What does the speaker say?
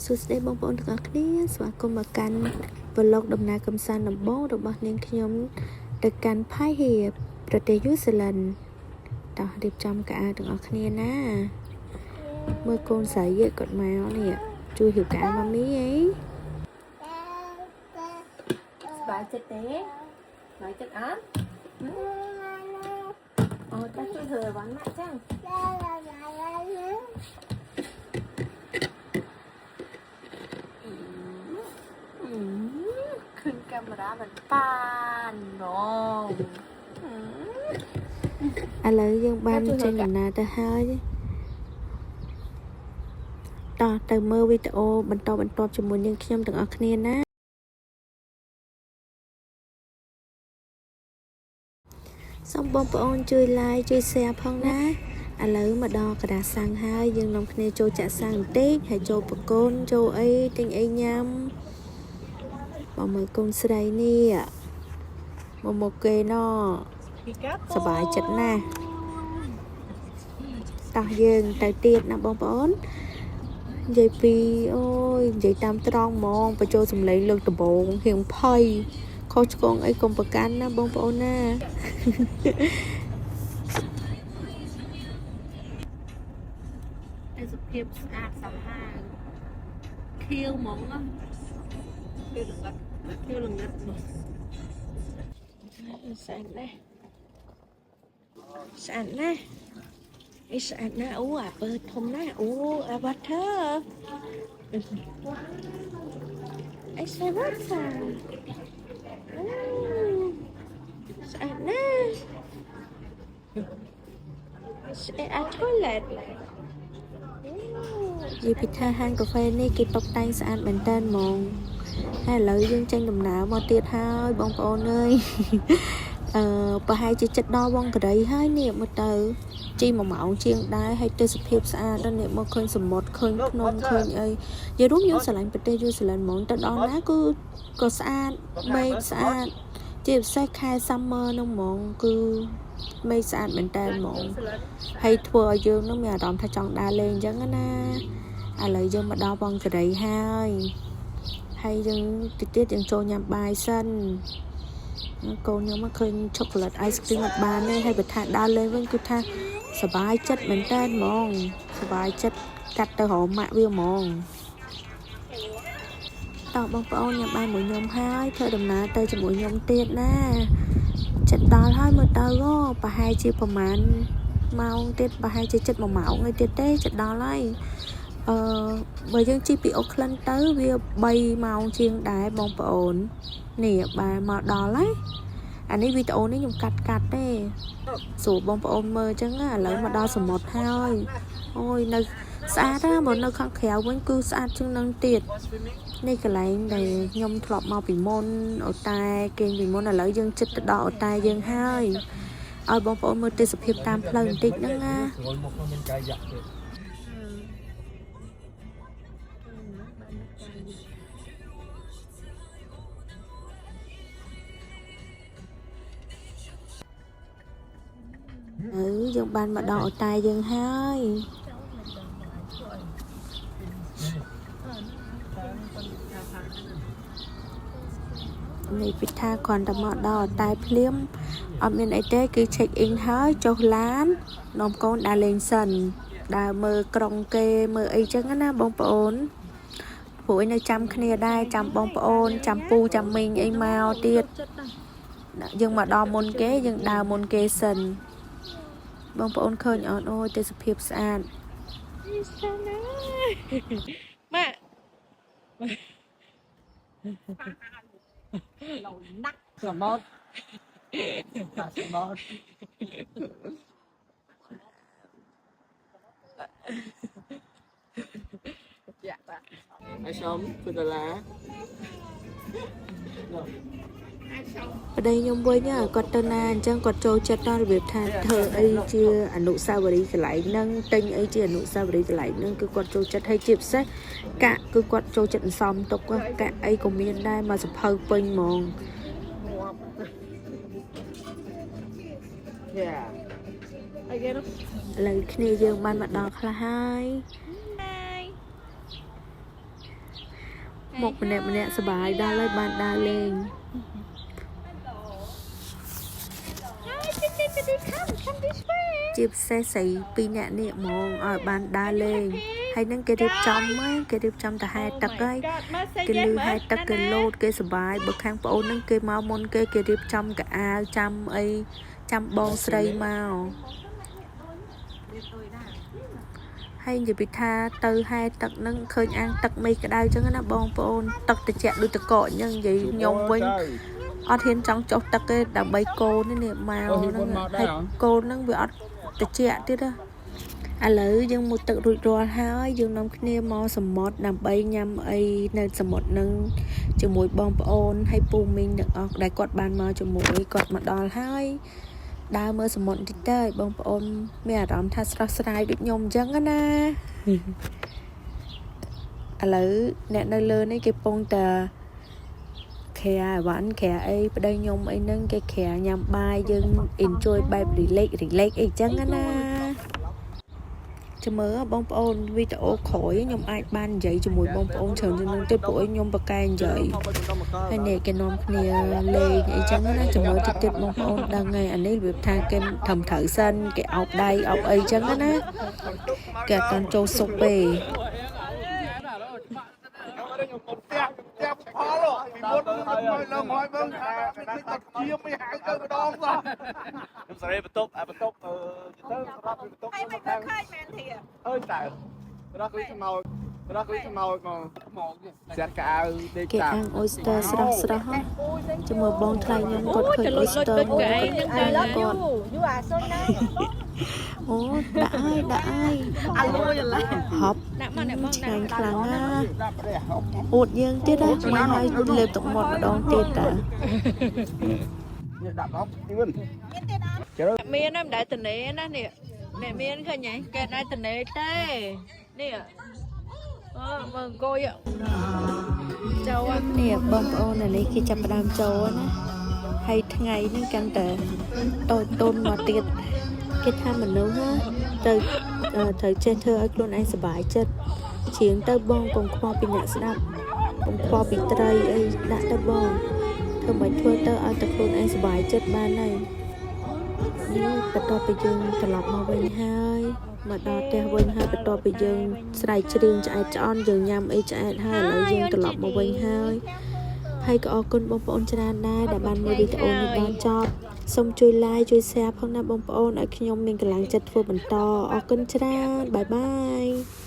សួស្តីបងប្អូនទាំងអស់គ្នាស្វាគមន៍មកកាន់ vlog ដំណើរកម្សាន្តដំបូងរបស់នាងខ្ញុំទៅកាន់ផៃហៀប្រទេសញូហ្សេឡង់តោះរៀបចំកៅអៅទាំងអស់គ្នាណាមើលកូនស្រីគាត់មកនេះជួយរៀបកៅអៅម៉ាមីអី សប្បាយចិត្តទេសប្បាយចិត្តអត់អូតាជួយធ្វើអីវ៉ាន់ម៉ាក់ចឹងឃើញកាមេរ៉ាមិនប៉ានហ្មង ឥឡូវយើងបានចេញដំណើរទៅហើយតោះទៅមើលវីដេអូបន្តបន្ទាប់ជាមួយនាងខ្ញុំទាំងអស់គ្នាណាសូមបងប្អូនជួយ like ជួយ share ផងណាឥឡូវមកដល់កដាសាំងហើយយើងនាំគ្នាចូលចាក់សាំងបន្តិចហើយចូលបកូនចូលអីទិញអីញ៉ាំមកមើលកូនស្រីនេះមកមកគេណសប្បាយចិត្តណាស់តោះយើងទៅទៀតណាបងប្អូននិយាយពីអូយនិយាយតាមត្រង់ហ្មងបញ្ចូលសំឡេងលើកដំបូងហៀងភ័យខុសឆ្គងអីកុំប្រកាន់ណាបងប្អូនណា ទេសភាពស្អាតសាហាវខៀវហ្មងណាខៀវល្ងិតខៀវល្ងិតហ្មង ស្អាតណាស់ស្អាតណាស់អីស្អាតណាស់អូអាពើធំណាស់អូអា water អីស្អាត water អូស្អាតណាស់ស្អាតអា toilet និយាយពីថាហាងកាហ្វេនេះគេតុបតែងស្អាតមែនតើហ្មងហើយឥឡូវយើងចេញដំណើរមកទៀតហើយបងប្អូនអើយ អឺប្រហែលជាចិត្តដល់វងករីហើយនេះមើលទៅជិះ1ម៉ោងជាងដែរហើយទេសភាពស្អាតដល់នេះមកឃើញសមុទ្រឃើញភ្នំឃើញអីនិយាយរួមយើងស្រឡាញ់ប្រទេសញូហ្សេឡង់ហ្មងទៅដល់ណាគឺក៏ស្អាតមេឃស្អាតជាពិសេសខែ summer ហ្នឹងហ្មងគឺមេឃស្អាតមែនតើហ្មងហើយធ្វើឲ្យយើងនឹងមានអារម្មណ៍ថាចង់ដើរលេងអញ្ចឹងណាឥឡូវយើងមកដល់វងករីហើយហើយយើងតិចទៀតយើងចូលញ៉ាំបាយសិនកូនខ្ញុំមកឃើញ chocolate ice cream អត់បានទេហើយបើថាដើរលេងវិញគឺថាសប្បាយចិត្តមែនតើហ្មងសប្បាយចិត្តកាត់ទៅរកម៉ាក់វាហ្មងតោះបងប្អូនញ៉ាំបាយមួយខ្ញុំហើយធ្វើដំណើរទៅជាមួយខ្ញុំទៀតណាចិត្តដល់ហើយមើលទៅអូប្រហែលជាប្រហែលម៉ោងទៀតប្រហែលជាចិត្ត1ម៉ោងឯទៀតទេចិត្តដល់ហើយអឺបើយើងជិះពីអូខ្លិនទៅវា3ម៉ោងជាងដែរបងប្អូននេះបាទមកដល់ហើយអានេះវីដេអូនេះខ្ញុំកាត់កាត់ទេស្រួលបងប្អូនមើលអញ្ចឹងណាឥឡូវមកដល់សមុទ្រហើយអូយនៅស្អាតណាស់បើនៅខាងក្រៅវិញគឺស្អាតជាងនឹងទៀតនេះកន្លែងដែលខ្ញុំធ្លាប់មកពីមុនអូតែគេងពីមុនឥឡូវយើងចិត្តទៅដល់អូតែយើងហើយឲ្យបងប្អូនមើលទេសភាពតាមផ្លូវបន្តិចហ្នឹងណា ស្រួលមកក្នុងមានកាយយ៉ាក់ទៀត អឺយើងបានមកដល់អូតែយើងហើយនេះពិថាគ្រាន់តែមកដល់អូតែភ្លាមអត់មានអីទេគឺ check in ហើយចុះឡាននាំកូនដើរលេងសិនដើរមើលក្រុងគេមើលអីចឹងណាបងប្អូនព្រោះឯនៅចាំគ្នាដែរចាំបងប្អូន ចាំពូចាំមីងអីមកទៀតយើងមកដល់មុនគេយើងដើរមុនគេសិន បងប្អូនឃើញអត់អូយទេសភាពស្អាត ស្អាតណាស់ម៉ាក់ សមុទ្រសមុទ្រអាខ្ញុំគឺដុល្លារ ប្តីខ្ញុំវិញណាគាត់ទៅណាអញ្ចឹងគាត់ចូលចិត្តដល់របៀបថាធ្វើអីជាអនុស្សាវរីយ៍កន្លែងហ្នឹងទិញអីជាអនុស្សាវរីយ៍កន្លែងហ្នឹងគឺគាត់ចូលចិត្តហើយជាពិសេសកាក់គឺគាត់ចូលចិត្តអន្សំទុកហ៎កាក់អីក៏មានដែរមកសភៅពេញហ្មង យ៉ា អីគេនោះ ឥឡូវគ្នាយើងបានមកដល់ខ្លះហើយ មកម្នាក់ម្នាក់សប្បាយដល់ហើយបានដើរលេង Hi Chichi Chichi, come come this way. ជាពិសេសស្រីពីរនាក់នេះហ្មងឲ្យបានដើរលេងហើយនឹងគេរៀបចំហ្នឹងគេរៀបចំទៅហែទឹកហើយ គេលឺហែទឹកគេលោតគេសប្បាយបើខាងប្អូនហ្នឹងគេមកមុនគេគេរៀបចំកអាវចាំអីចាំបងស្រីមកហើយនិយាយពីថាទៅហែទឹកហ្នឹងឃើញអាងទឹកមេឃក្តៅចឹងណាបងប្អូនទឹកត្រជាក់ដូចតកកអញ្ចឹងនិយាយខ្ញុំវិញអត់ហ៊ានចង់ចុះទឹកទេដើម្បីកូននេះនេះមកហ្នឹងហើយកូនហ្នឹងវាអត់ត្រជាក់ទៀតណា ឥឡូវយើងមុជទឹករួចរាល់ហើយយើងនាំគ្នាមកសមុទ្រដើម្បីញ៉ាំអីនៅសមុទ្រនឹងជាមួយបងប្អូនហើយពូមីងទាំងអស់ដែលគាត់បានមកជាមួយគាត់មកដល់ហើយដើរមើលសមុទ្របន្តិចទៅឲ្យបងប្អូនមានអារម្មណ៍ថាស្រស់ស្រាយដូចខ្ញុំអញ្ចឹងណា ឥឡូវអ្នកនៅលើនេះគេពងតាក្រាអីវ៉ាន់ក្រាអីប្តីខ្ញុំអីហ្នឹងគេក្រាញ៉ាំបាយយើង enjoy បែប relax relax អីចឹងណា ចាំមើលបងប្អូនវីដេអូក្រោយខ្ញុំអាចបាននិយាយជាមួយបងប្អូនច្រើនជាងនឹងទៀតព្រោះអីខ្ញុំប្រកែកនិយាយហើយនេះគេនាំគ្នាលេងអីចឹងណាចាំមើលតិចទៀតបងប្អូនដឹងហើយអានេះរបៀបថាគេធ្វើត្រូវសិនគេអោបដៃអោបអីចឹងណាគេអត់ទាន់ចូលសុកទេ ខ្ញុំផ្ទះផ្ទះផលពីមុនមកឡើងហើយមើលថាមិនទឹកជាមិនហៅទៅម្ដងសោះ ខ្ញុំសេរីបន្ទប់អាបន្ទប់អឺទៅសម្រាប់បន្ទប់ ហើយមិនឃើញមែនធា អើយតើរកលុយខ្មោចរកលុយខ្មោចមកខ្មោចស្អាតកៅអៅដេកតាម គេអាំង oyster ស្រស់ស្រស់ហ៎ចាំមើលបងថ្លៃខ្ញុំគាត់ឃើញ oyster មួយគាត់គាត់ You are so nice. អូដាក់ហើយដាក់ហើយ អាលួយឡើយ ហប់ ដាក់មកអ្នកបង ឆ្ងាញ់ខ្លាំងណាស់ ដាក់ព្រះហុក អួតយើងទៀតណាមកឲ្យលេបទឹកមាត់ម្ដងទៀតតា នេះដាក់ហុកយឿន មានណាមិនដែលតនេណានេះអ្នកមានឃើញហ៎គេដែលតនេទេនេះអឺមើលអង្គុយចូល នេះបងប្អូនអានេះគេចាប់ផ្ដើមចូលណាហើយថ្ងៃហ្នឹងកាន់តែតូចតូនមកទៀតគេថាមនុស្សណាទៅអឺត្រូវចេះធ្វើឲ្យខ្លួនឯងសប្បាយចិត្តច្រៀងទៅបងកុំខ្វល់ពីអ្នកស្ដាប់កុំខ្វល់ពីត្រីអីដាក់ទៅបងធ្វើមិនធ្វើទៅឲ្យតែខ្លួនឯងសប្បាយចិត្តបានហើយនេះបន្ទាប់ពីយើងត្រឡប់មកវិញហើយមកដល់ផ្ទះវិញហើយបន្ទាប់ពីយើងស្រែកច្រៀងឆ្អែតឆ្អន់យើងញ៉ាំអីឆ្អែតហើយឥឡូវយើងត្រឡប់មកវិញហើយ ហើយក៏អរគុណបងប្អូនច្រើនដែរដែលបានមើលវីដេអូនេះដល់ចប់សូមជួយ like ជួយ share ផងណាបងប្អូនឲ្យខ្ញុំមានកម្លាំងចិត្តធ្វើបន្តអរគុណច្រើន bye bye.